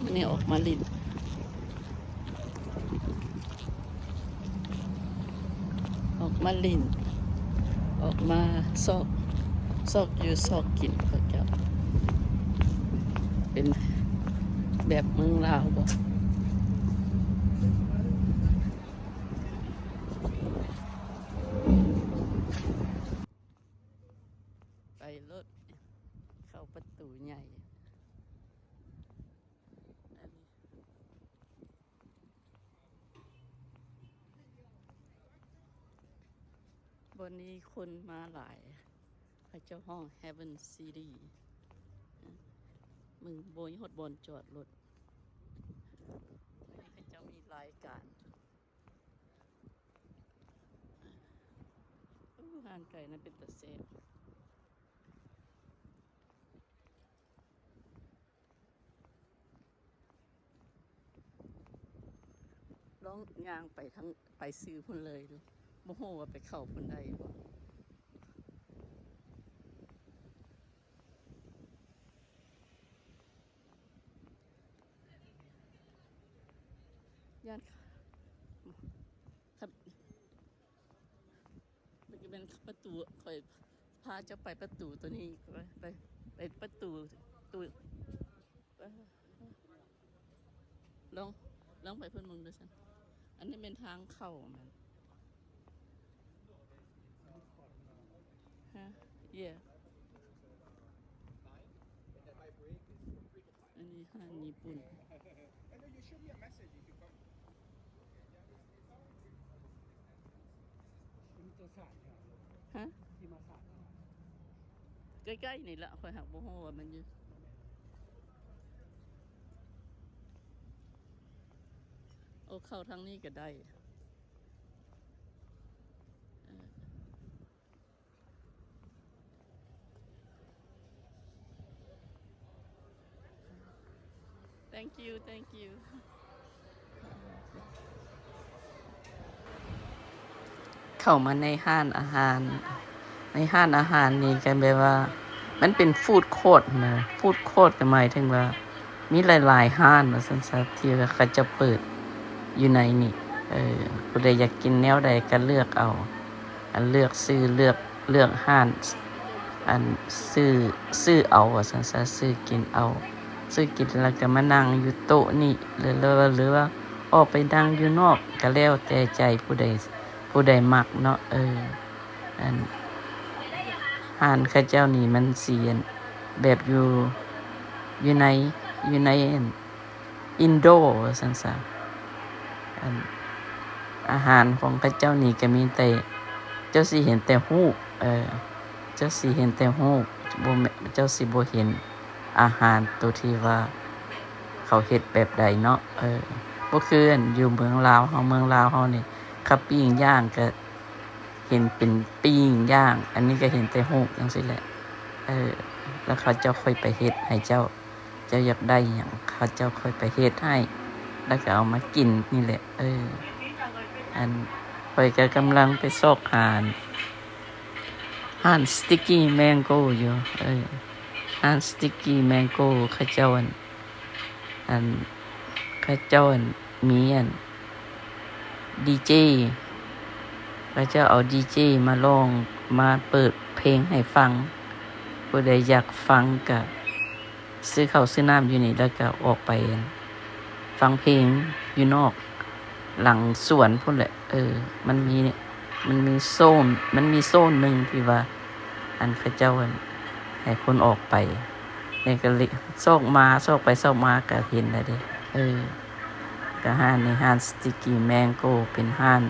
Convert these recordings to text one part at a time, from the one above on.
ມື້ນີ້ອອກມາຫຼິ້ນ ອອກມາຫຼິ້ນ ອອກມາຊອກ ຊອກຢູ່ຊອກກິນ ເຂົາເຈົ້າ ເປັນແບບເມືອງລາວບໍ່? ໄປໂລດ ເຂົ້າປະຕູໃຫຍ່ ອັນນີ້ ບ່ອນນີ້ຄົນມາຫຼາຍ ເຂົາເຈົ້າຮ້ອງ Heaven City ເບິ່ງ ບໍ່ມີຮອດບ່ອນຈອດລົດ ເຂົາເຈົ້າມີລາຍການ ອາຫານໄກ່ນັ້ນເປັນຕາແຊບ ລອງຍ່າງໄປທາງ ໄປຊື່ພຸ້ນເລີຍ ບໍ່ຮູ້ວ່າໄປເຂົ້າພຸ້ນໄດ້ບໍ່? ຢ້ານ ຄັນ ມັນກໍແມ່ນປະຕູ ຂ້ອຍພາເຈົ້າໄປປະຕູໂຕນີ້ ໄປ ໄປ ໄປປະຕູ ຕູ ລອງ ລອງໄປເພິ່ນເບິ່ງດູຊັ້ນ ອັນນີ້ແມ່ນທາງເຂົ້າແມ່ນ ຮະ? Yeah. ອັນນີ້ຮ້ານຍີ່ປຸ່ນ ຮະ? ໃກ້ໆ ນີ້ລະ ຂ້ອຍຫາກບໍ່ຮູ້ວ່າມັນຢູ່ ໂອ ເຂົ້າທາງນີ້ກໍໄດ້ ເອີ. Thank you, thank you. ເຂົ້າມາໃນຮ້ານອາຫານ ໃນຮ້ານອາຫານນີ້ກໍແບບວ່າ ມັນເປັນ food court ນະ food court ກໍໝາຍເຖິງວ່າ ມີຫຼາຍໆຮ້ານວ່າຊັ້ນຊະ ທີ່ວ່າເຂົາເຈົ້າເປີດຢູ່ໃນນີ້ ເອີ ຜູ້ໃດຢາກກິນແນວໃດກໍເລືອກເອົາ ອັນເລືອກຊື້ ເລືອກ ເລືອກຮ້ານ ອັນຊື້ ຊື້ເອົາວ່າຊັ້ນຊະ ຊື້ກິນເອົາ ຊື້ກິນແລ້ວກໍມານັ່ງຢູ່ໂຕະນີ້ ຫຼື ຫຼືວ່າ ຫຼືວ່າອອກໄປນັ່ງຢູ່ນອກ ກໍແລ້ວແຕ່ໃຈຜູ້ໃດ ຜູ້ໃດມັກເນາະ ເອີ ອັນ ຮ້ານເຂົາເຈົ້ານີ້ມັນຊິ ອັນ ແບບຢູ່ ຢູ່ໃນ ຢູ່ໃນ ອັນ indoor ວ່າຊັ້ນຊະ ອັນ ອາຫານຂອງເຂົາເຈົ້ານີ້ກໍມີແຕ່ ເຈົ້າຊິເຫັນແຕ່ຮູບ ເອີ ເຈົ້າຊິເຫັນແຕ່ຮູບ ບໍ່ແມ່ນ ເຈົ້າຊິບໍ່ເຫັນອາຫານໂຕທີ່ວ່າເຂົາເຮັດແບບໃດເນາະ ເອີ ບໍ່ຄື ອັນ ຢູ່ເມືອງລາວເຮົາ ເມືອງລາວເຮົານີ້ ເຂົາປີ້ງຍ່າງກໍ ເຫັນເປັນປີ້ງຍ່າງ ອັນນີ້ກໍເຫັນແຕ່ຮູບຈັ່ງຊີ້ແຫຼະ ເອີ ແລ້ວເຂົາເຈົ້າຄ່ອຍໄປເຮັດໃຫ້ເຈົ້າ ເຈົ້າຢາກໄດ້ຫຍັງ ເຂົາເຈົ້າຄ່ອຍໄປເຮັດໃຫ້ ແລ້ວກໍເອົາມາກິນນີ້ແຫຼະ ເອີ ອັນ ຂ້ອຍກໍກຳລັງໄປຊອກຫາ ຮ້ານ Sticky Mango ຢູ່ ເອີ ຮ້ານ Sticky Mango ເຂົາເຈົ້າ ອັນ ອັນ ເຂົາເຈົ້າ ອັນ ມີ ອັນ ດີເຈ ເຂົາເຈົ້າເອົາດີເຈມາຮ້ອງ ມາເປີດເພງໃຫ້ຟັງ ຜູ້ໃດຢາກຟັງກະຊື້ເຂົ້າຊື້ນ້ຳຢູ່ນີ້ ແລ້ວກະອອກໄປຟັງເພງຢູ່ນອກ ຫຼັງສວນພຸ້ນແຫຼະ ເອີ ມັນມີ ມັນມີໂຊນ ມັນມີໂຊນໜຶ່ງທີ່ວ່າ ອັນເຂົາເຈົ້າ ອັນ ໃຫ້ຄົນອອກໄປ ແລ້ວກໍເລາະ ຊອກມາ ຊອກໄປຊອກມາກໍເຫັນແລ້ວເດ້ ເອີ ກໍຮ້ານນີ້ ຮ້ານ Sticky Mango ເປັນຮ້ານ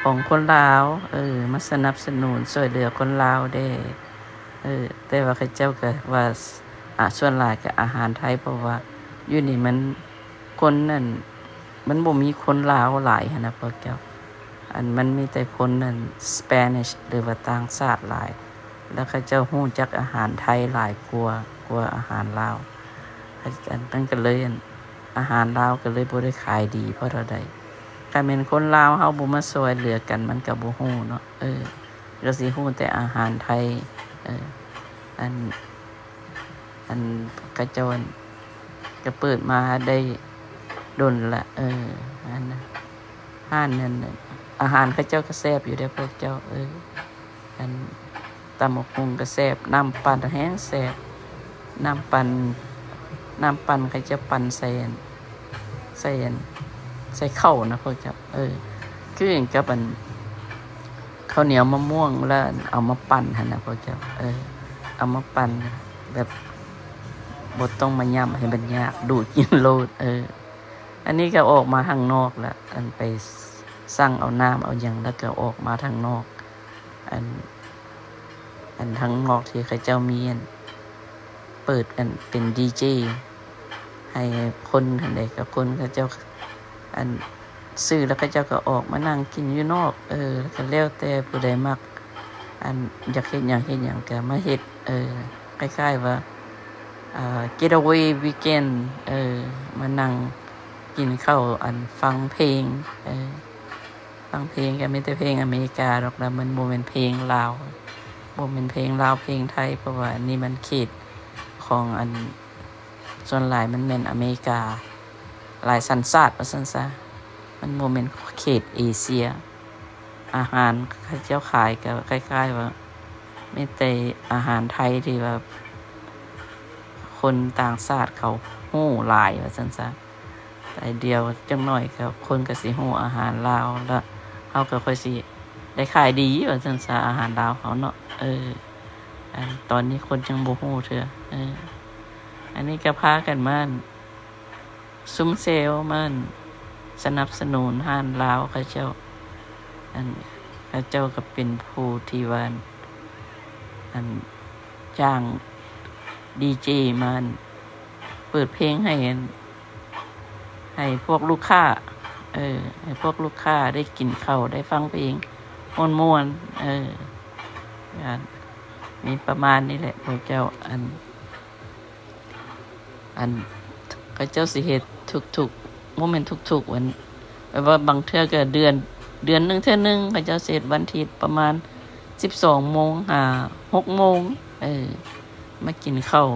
ຂອງຄົນລາວ ເອີ ມາສະໜັບສະໜູນຊ່ວຍເຫຼືອຄົນລາວແດ່ ເອີ ແຕ່ວ່າເຂົາເຈົ້າກໍວ່າ ອາ ສ່ວນຫຼາຍກໍອາຫານໄທ ເພາະວ່າຢູ່ນີ້ມັນ ຄົນນັ້ນ ມັນບໍ່ມີຄົນລາວຫຼາຍຫັ້ນນະພວກເຈົ້າ ອັນ ມັນມີແຕ່ຄົນນັ້ນ Spanish ຫຼືວ່າຕ່າງຊາດຫຼາຍ ແລ້ວເຂົາເຈົ້າຮູ້ຈັກອາຫານໄທຫຼາຍກວ່າ ກວ່າອາຫານລາວ ອັນ ມັນກໍເລີຍ ອັນ ອາຫານລາວກໍເລີຍບໍ່ໄດ້ຂາຍດີພໍເທົ່າໃດ ຄັນແມ່ນຄົນລາວເຮົາບໍ່ມາຊ່ວຍເຫຼືອກັນ ມັນກໍບໍ່ຮູ້ເນາະ ເອີ ກໍຊິຮູ້ແຕ່ອາຫານໄທ ເອີ ອັນ ອັນ ເຂົາເຈົ້າ ອັນ ກໍເປີດມາໄດ້ດົນລະ ເອີ ອັນ ຮ້ານນັ້ນ ອາຫານເຂົາເຈົ້າກໍແຊບຢູ່ເດ້ພວກເຈົ້າ ເອີ ອັນ ຕຳບັກຫຸ່ງກໍແຊບ ນ້ຳປັ່ນແຮງແຊບ ນ້ຳປັ່ນ ນ້ຳປັ່ນເຂົາເຈົ້າປັ່ນໃສ່ ອັນ ໃສ່ ອັນ ໃສ່ເຂົ້ານະພວກເຈົ້າ ເອີ ຄືກັນກັບ ອັນ ເຂົ້າໜຽວມະມ່ວງ ແລ້ວເອົາມາປັ່ນຫັ້ນນະພວກເຈົ້າ ເອີ ເອົາມາປັ່ນແບບບໍ່ຕ້ອງມາຫຍ້ຳໃຫ້ມັນຍາກ ດູດກິນໂລດ ເອີ ອັນນີ້ກໍອອກມາທາງນອກລະ ອັນໄປສັ່ງເອົານ້ຳເອົາຫຍັງ ແລ້ວກໍອອກມາທາງນອກ ອັນ ອັນທາງນອກທີ່ເຂົາເຈົ້າມີ ອັນ ເປີດ ອັນ ເປັນດີເຈໃຫ້ຄົນຫັ້ນເດ້ ກໍຄົນເຂົາເຈົ້າ ອັນ ຊື້ແລ້ວເຂົາເຈົ້າກໍອອກມານັ່ງກິນຢູ່ນອກ ເອີ ກໍແລ້ວແຕ່ຜູ້ໃດມັກ ອັນ ຢາກເຮັດຫຍັງເຮັດຫຍັງກໍມາເຮັດ ເອີ ຄ້າຍໆວ່າ ອ່າ ເກັດເວວີເວັນ ເອີ ມານັ່ງກິນເຂົ້າ ອັນ ຟັງເພງ ເອີ ຟັງເພງກໍມີແຕ່ເພງອາເມລິກາດອກ ແລ້ວມັນບໍ່ແມ່ນເພງລາວ ບໍ່ແມ່ນເພງລາວເພງໄທ ເພາະວ່າອັນນີ້ມັນເຂດຂອງ ອັນ ສ່ວນຫຼາຍມັນແມ່ນອາເມລິກາ ຫຼາຍສັນຊາດວ່າຊັ້ນຊະ ມັນບໍ່ແມ່ນເຂດເອເຊຍ ອາຫານເຂົາເຈົ້າຂາຍກໍຄ້າຍໆວ່າມີແຕ່ອາຫານໄທທີ່ວ່າຄົນຕ່າງຊາດເຂົາຮູ້ຫຼາຍວ່າຊັ້ນຊະ ແຕ່ດຽວຈັກໜ້ອຍກໍຄົນກໍຊິຮູ້ອາຫານລາວ ແລ້ວເຮົາກໍຄ່ອຍຊິໄດ້ຂາຍດີວ່າຊັ້ນຊະ ອາຫານລາວເຮົາເນາະ ເອີ ອັນ ຕອນນີ້ຄົນຍັງບໍ່ຮູ້ເທື່ອ ເອີ ອັນນີ້ກໍພາກັນມາ ຊຸມເຊວມາສະໜັບສະໜູນຮ້ານລາວເຂົາເຈົ້າ ອັນ ເຂົາເຈົ້າກໍເປັນຜູ້ທີ່ວ່າ ອັນ ຈ້າງດີເຈມາເປີດເພງໃຫ້ ອັນ ໃຫ້ພວກລູກຄ້າ ເອີ ໃຫ້ພວກລູກຄ້າໄດ້ກິນເຂົ້າ ໄດ້ຟັງເພງມ່ວນໆ ເອີ ມີປະມານນີ້ແຫຼະພວກເຈົ້າ ອັນ ອັນ ເຂົາເຈົ້າຊິເຮັດທຸກໆ ບໍ່ແມ່ນທຸກໆ ອັນ ແບບວ່າບາງເທື່ອກໍເດືອນ ເດືອນໜຶ່ງເທື່ອໜຶ່ງ ເຂົາເຈົ້າຊິເຮັດວັນທິດປະມານສິບສອງໂມງຫາຫົກໂມງ ເອີ ມາກິນເຂົ້າ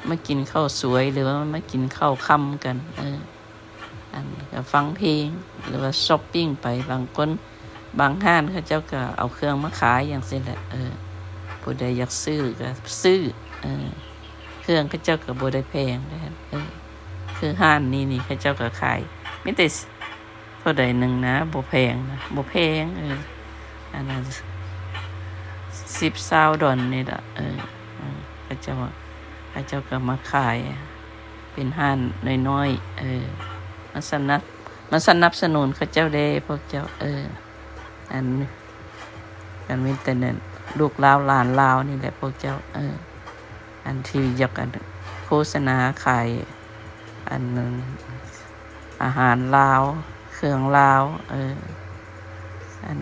ມາກິນເຂົ້າສວຍ ຫຼືວ່າມາກິນເຂົ້າຄ່ຳກັນ ເອີ ອັນ ກໍຟັງເພງ ຫຼືວ່າຊັອບປິງໄປ ບາງຄົນ ບາງຮ້ານເຂົາເຈົ້າກໍເອົາເຄື່ອງມາຂາຍຈັ່ງຊີ້ແຫຼະ ເອີ ຜູ້ໃດຢາກຊື້ກໍຊື້ ເອີ ເຄື່ອງເຂົາເຈົ້າກໍບໍ່ໄດ້ແພງເດ້ ເອີ ຄືຮ້ານນີ້ນີ້ເຂົາເຈົ້າກໍຂາຍ ມີແຕ່ ເທົ່າໃດໜຶ່ງນະ ບໍ່ແພງນະ ບໍ່ແພງ ເອີ ອັນນັ້ນ ສິບ ຊາວດອນນີ້ລະ ເອີ ເອີ ເຂົາເຈົ້າ ເຂົາເຈົ້າກໍມາຂາຍ ເປັນຮ້ານນ້ອຍໆ ເອີ ມາສະໜັບ ມາສະໜັບສະໜູນເຂົາເຈົ້າແດ່ພວກເຈົ້າ ເອີ ອັນ ກໍມີແຕ່ນັ້ນ ລູກລາວຫຼານລາວນີ້ແຫຼະພວກເຈົ້າ ເອີ ອັນທີ່ຢາກ ອັນ ໂຄສະນາຂາຍ ອັນ ອາຫານລາວ ເຄື່ອງລາວ ເອີ ອັນ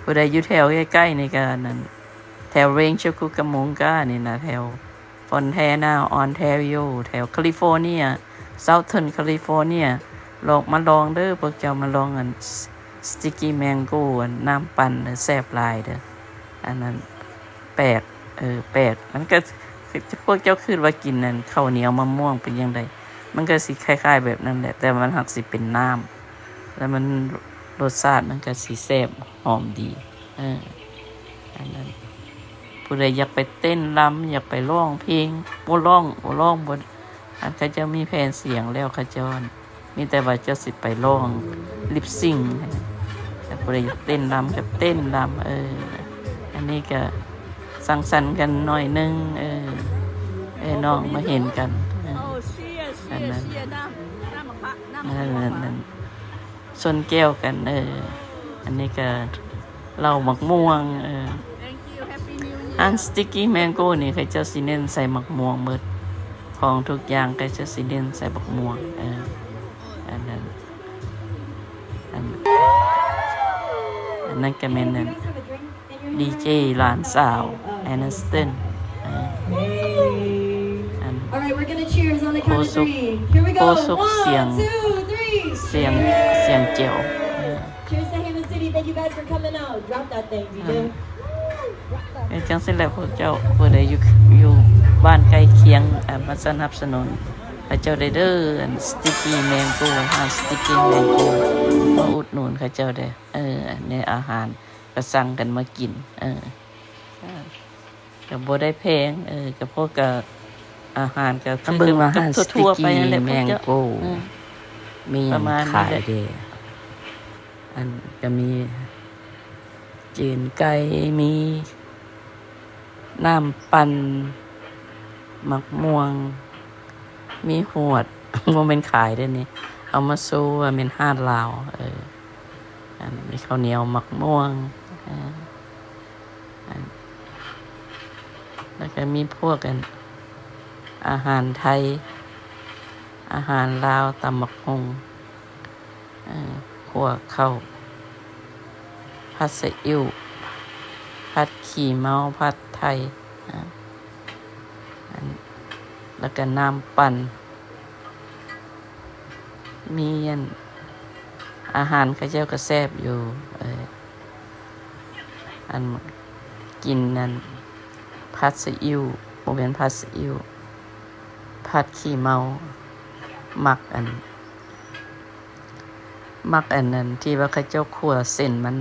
ຜູ້ໃດຢູ່ແຖວໃກ້ໆນີ້ກໍ ອັນນັ້ນ ແຖວ Range of Cucamonga ນີ້ນະ ແຖວ Fontana Ontario ແຖວ California Southern California ລອງ ມາລອງເດີ ພວກເຈົ້າມາລອງ ອັນ Sticky Mango ອັນ ນ້ຳປັ່ນເດີ ແຊບຫຼາຍເດີ ອັນນັ້ນ ແປກ ເອີ ແປກ ມັນກໍ ພວກເຈົ້າຄິດວ່າກິນ ອັນ ເຂົ້າໜຽວມະມ່ວງເປັນຈັ່ງໃດ ມັນກໍຊິຄ້າຍໆແບບນັ້ນແຫຼະ ແຕ່ວ່າມັນຫາກຊິເປັນນ້ຳ ແລ້ວມັນ ລົດຊາດມັນກໍຊິແຊບຫອມດີ ເອີ ອັນນັ້ນ ຜູ້ໃດຢາກໄປເຕັ້ນລຳ ຢາກໄປຮ້ອງເພງ ບໍ່ຮ້ອງ ບໍ່ຮ້ອງ ບໍ່ ອັນ ເຂົາເຈົ້າມີແຜ່ນສຽງແລ້ວ ເຂົາເຈົ້າ ມີແຕ່ວ່າເຈົ້າຊິໄປຮ້ອງ lip sync ແລ້ວຜູ້ໃດຢາກເຕັ້ນລຳກໍເຕັ້ນລຳ ເອີ ອັນນີ້ກໍສັງສັນກັນໜ້ອຍໜຶ່ງ ເອີ ເອີ ນ້ອງມາເຫັນກັນ ເອີ ອັນນັ້ນ ນັ້ນ ນັ້ນ ຊົນແກ້ວກັນ ເອີ ອັນນີ້ກໍ ເຫຼົ້າໝາກມ່ວງ ເອີ ຮ້ານ Sticky Mango ນີ້ເຂົາເຈົ້າຊິເນັ້ນໃສ່ໝາກມ່ວງເບິດ ຂອງທຸກຢ່າງເຂົາເຈົ້າຊິເນັ້ນໃສ່ໝາກມ່ວງ ເອີ ອັນນັ້ນ ອັນ ອັນນັ້ນກໍແມ່ນ ອັນ ດີເຈຫຼານສາວ Aniston ເອີ ອັນ ໂຄສົກ ໂຄສົກສຽງ ສຽງ ສຽງແຈວ Cheers to Hammond City. Thank you guys for coming out. Drop that thing, ເອີ D J. ເອີ ຈັ່ງຊີ້ແຫຼະພວກເຈົ້າ ຜູ້ໃດຢູ່ ຢູ່ ບ້ານໃກ້ຄຽງ ເອີ ມາສະໜັບສະໜູນເຂົາເຈົ້າໄດ້ເດີ ອັນ Sticky Mango ຮ້ານ Sticky Mango ມາອຸດໜູນເຂົາເຈົ້າເດີ ເອີ ໃນອາຫານກໍສັ່ງກັນມາກິນ ເອີ ກໍບໍ່ໄດ້ແພງ ເອີ ກໍພໍກັບອາຫານກໍຄືກັບທົ່ວໆໄປຫັ້ນແຫຼະ ພວກເຈົ້າ ມີຫຍັງຂາຍແດ່ ອັນ ກໍມີ ເຈນໄກ່ ມີນ້ຳປັ່ນ ໝາກມ່ວງ ມີຫວດ ບໍ່ແມ່ນຂາຍເດ້ນີ້ ເອົາມາໂຊວ່າແມ່ນຮ້ານລາວ ເອີ ອັນ ມີເຂົ້າໜຽວ ໝາກມ່ວງ ເອີ ອັນ ແລ້ວກໍມີພວກ ອັນ ອາຫານໄທ ອາຫານລາວ ຕຳບັກຫຸ່ງ ເອີ ຂົ້ວເຂົ້າ ຜັດຊະອິ້ວ ຜັດຂີ້ເມົາ ຜັດໄທ ອັນ ແລ້ວກໍນ້ຳປັ່ນ ມີ ອັນ ອາຫານເຂົາເຈົ້າກໍແຊບຢູ່ ເອີ ອັນ ກິນ ອັນ ຜັດຊະອິ້ວ ບໍ່ແມ່ນຜັດຊະອິ້ວ ຜັດຂີ້ເມົາ ມັກ ອັນ ມັກອັນນັ້ນທີ່ວ່າເຂົາເຈົ້າຂົ້ວເສັ້ນມັນ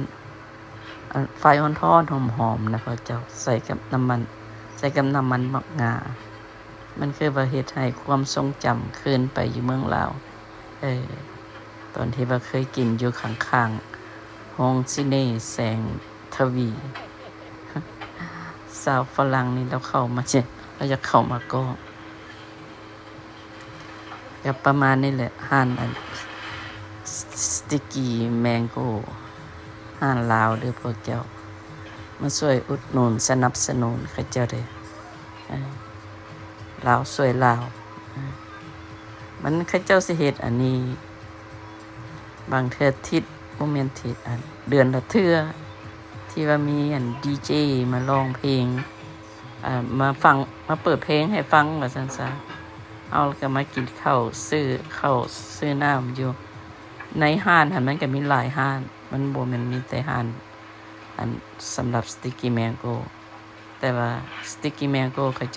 ອັນ ໄຟຮ້ອນໆ ຫອມໆ ນະ ເຂົາເຈົ້າໃສ່ກັບນ້ຳມັນ ໃສ່ກັບນ້ຳມັນໝາກງາ ມັນຄືວ່າເຮັດໃຫ້ຄວາມຊົງຈຳຄືນໄປຢູ່ເມືອງລາວ ເອີ ຕອນທີ່ວ່າເຄີຍກິນຢູ່ຂ້າງໆ ໂຮງຊິເນແສງທະວີ ຊາວຝຣັ່ງນີ້ລາວເຂົ້າມາ ລາວຢາກເຂົ້າມາກໍ ກໍປະມານນີ້ແຫຼະ ຮ້ານອັນ Sticky Mango ຮ້ານລາວເດີພວກເຈົ້າ ມາຊ່ວຍອຸດໜູນສະໜັບສະໜູນເຂົາເຈົ້າເດີ ເອີ ລາວຊ່ວຍລາວ ເອີ ມັນເຂົາເຈົ້າຊິເຮັດອັນນີ້ ບາງເທື່ອທິດ ບໍ່ແມ່ນທິດ ອັນ ເດືອນລະເທື່ອ ທີ່ວ່າມີອັນ ດີເຈ ມາຮ້ອງເພງ ເອີ ມາຟັງ ມາເປີດເພງໃຫ້ຟັງວ່າຊັ້ນຊະ ເຮົາກໍມາກິນເຂົ້າ ຊື້ເຂົ້າ ຊື້ນ້ຳຢູ່ ໃນຮ້ານຫັ້ນມັນກໍມີຫຼາຍຮ້ານ ມັນບໍ່ແມ່ນມີແຕ່ຮ້ານ ອັນ ສຳລັບ Sticky Mango ແຕ່ວ່າ Sticky Mango ເຂົາເຈົ້າ